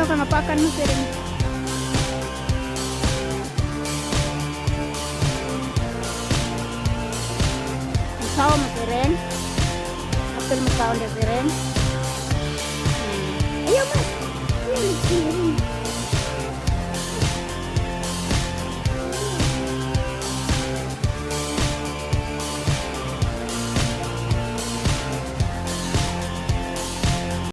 Ayaw ka mapakan mo, siring. Ikaw mo, siring. Apil mo kaon de, siring. Ayaw, mas. Ayaw, siring.